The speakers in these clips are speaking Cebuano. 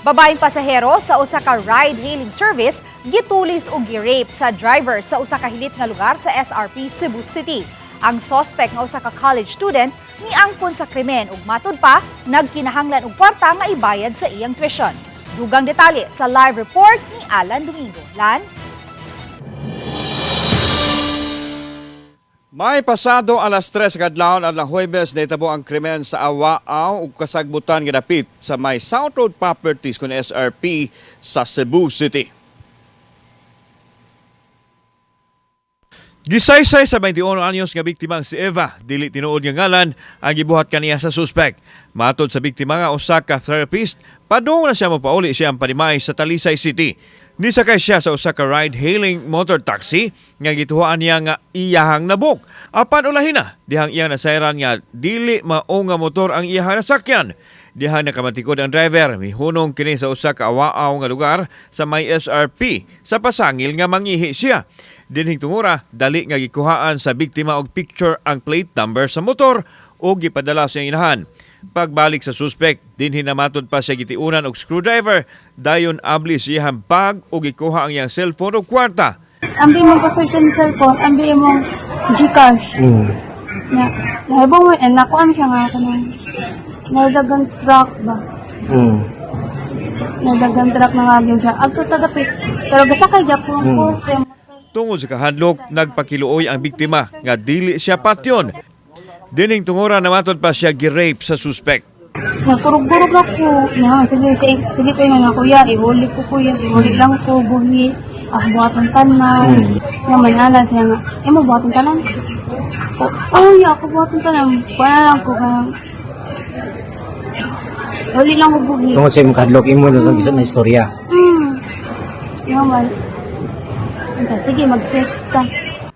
Babaeng pasahero sa usa ka ride-hailing service gitulis og gi-rape sa driver sa usa ka hilit nga lugar sa SRP, Cebu City. Ang suspect nga usa ka college student miangkon sa krimen ug matud pa nagkinahanglan og kwarta nga ibayad sa iyang tuition. Dugang detalye sa live report ni Alan Domingo. Lan? May pasado alas 3 sa kadlawon adlaw Huwebes, nahitabo ang krimen sa Awaaw ug kasagbutan nga dapit sa may South Road Properties kun SRP sa Cebu City. Gisaysay sa 21 anyos nga biktima ang si Eva, dili tinuod nga ngalan ang gibuhat kaniya sa suspect. Matod sa biktima nga usa ka therapist, padung na siya mopauli siya ang panimay sa Talisay City. Nisakay siya sa usa ka ride-hailing motor taxi nga gituhaan niya nga iyahang nabuk. Apan ulahin na, dihang iyang nasayran nga dili mao nga motor ang iyahang nasakyan. Diha nakamatikod ang driver, mihunong kini sa usa ka awaaw nga lugar sa may SRP sa pasangil nga mangihi siya. Dinhing tungura, dali nga gikuhaan sa biktima og picture ang plate number sa motor o gipadala sa iyang inahan. Pagbalik sa suspect, dinhi namatod pa siya gitiunan og screwdriver, dayon abli sa iyang bag o gikuha ang iyang cellphone og kwarta. Ambi mo pa sa cellphone, ambi mo Gcash. Na, nahibong mo, eh, nakuha siya nga kanang nadagang truck ba? Nadagang truck na nga yun siya. Agto tagapit. Pero gasakay gyapon ko. Kaya Tungod sa kahadlok, nagpakiluoy ang biktima nga dili siya patyon. Dining tungura namatod pa siya gi-rape sa suspect. Nagkurog-kurog ako. Na, sige, sige, sige kayo nga kuya, ihuli ko kuya, ihuli lang ko, buhi. Ako buhatong tanan. Nga man ala siya nga, eh mo buhatong tanan? Oh, oh yeah, ako buhatong tanan. Kuha na lang ko, kanang ihuli lang ko buhi. Tungod sa imong kahadlok, imo na itong na istorya. Yung man. Sige, mag-sex ta.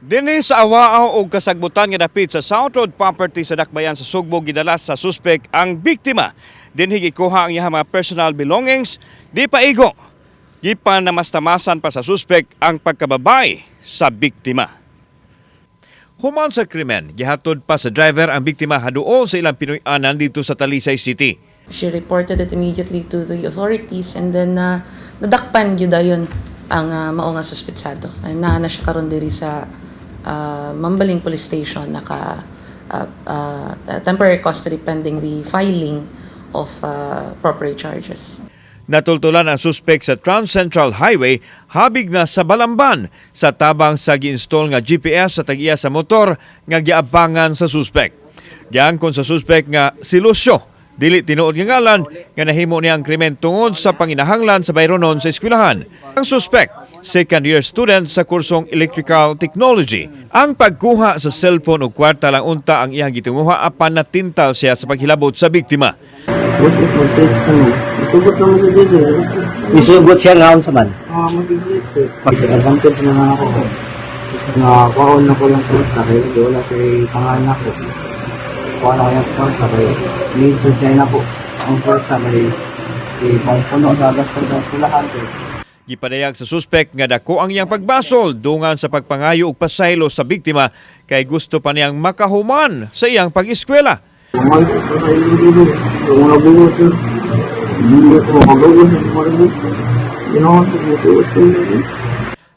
Dinhi sa awaaw og kasagbutan nga dapit sa South Road Property sa Dakbayan sa Sugbo, gidala sa suspect ang biktima. Dinhi gikuha ang iyang mga personal belongings, di pa igo. Gipan namastamasan pa sa suspect ang pagkababay sa biktima. Human sa krimen, gihatod pa sa driver ang biktima haduol sa ilang Pinoy-anan dito sa Talisay City. She reported it immediately to the authorities and then nadakpan gyud dayon ang mao nga suspetsado. Ay, naa na siya karon diri sa Mambaling Police Station, naka temporary custody pending the filing of appropriate charges. Natultulan ang suspect sa Trans-Central Highway habig na sa Balamban sa tabang sa gi-install nga GPS sa tag-iya sa motor nga giabangan sa suspect. Giangkon sa suspect nga si Lucio, dili tinuod nga ngalan, nga nahimo niya ang krimen tungod sa panginahanglan sa bayronon sa eskwelahan. Ang suspect, second year student sa kursong Electrical Technology. Ang pagkuha sa cellphone o kwarta lang unta ang iyang gitinguha apan natintal siya sa paghilabot sa biktima. What if mag-sex kami? Isugot naman sa JJ. Isugot siya nga unsa man. Ah, mag-sex eh. Pag-advantage naman ako. Nga, kuhaon na ko yung kwarta kay di wala siya pangalan ako. Kuha na ko yung kwarta kay need sa China po. Ang kwarta kay pangpuno sa gasto sa eskwelahan. Kay Gipadayag sa suspect nga dako ang iyang pagbasol dungan sa pagpangayo og pasaylo sa biktima kay gusto pa niyang makahuman sa iyang pag-eskwela. Mga ko sa iyo dito. Yung mga bugo sir. Hindi ko magawa sa mga bugo. Ginawa ko sa iyo.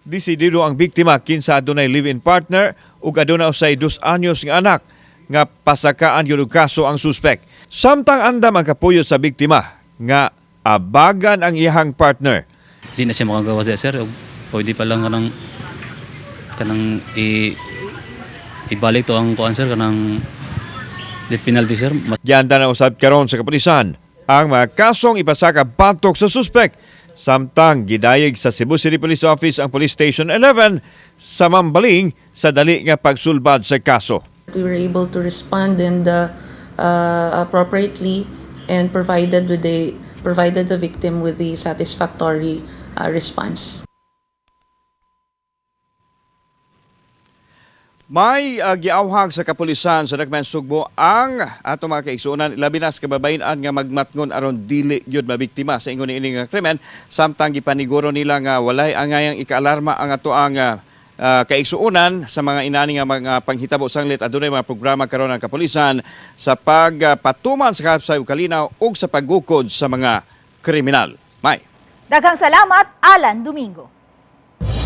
Desidido ang biktima kinsa adunay live-in partner ug aduna usay 2 anyos nga anak nga pasakaan gyud og kaso ang suspect. Samtang andam ang kapuyo sa biktima nga abagan ang iyang partner. Di na siya makagawa siya, sir. Ug pwede pa lang kanang kanang ibalik to ang kuan, sir, kanang death penalty, sir. Gianda na usab karon sa kapulisan ang mga kasong ipasaka batok sa suspect. Samtang gidayeg sa Cebu City Police Office ang Police Station 11 sa Mambaling sa dali nga pagsulbad sa kaso. We were able to respond and appropriately and provided the victim with the satisfactory response. May giawhag sa kapulisan sa Dakbayan Sugbo ang ato mga kaigsuonan, labi na sa kababayen-an, nga magmatngon aron dili gyud mabiktima sa ingon niini nga krimen, samtang gipaniguro nila nga walay angayang ikaalarma ang ato ang kaigsuonan sa mga inani nga mga panghitabo sanglit adunay mga programa karon ang kapulisan sa pagpatuman sa kapsay ug kalinaw ug sa paggukod sa mga kriminal. May. Daghang salamat, Alan Domingo.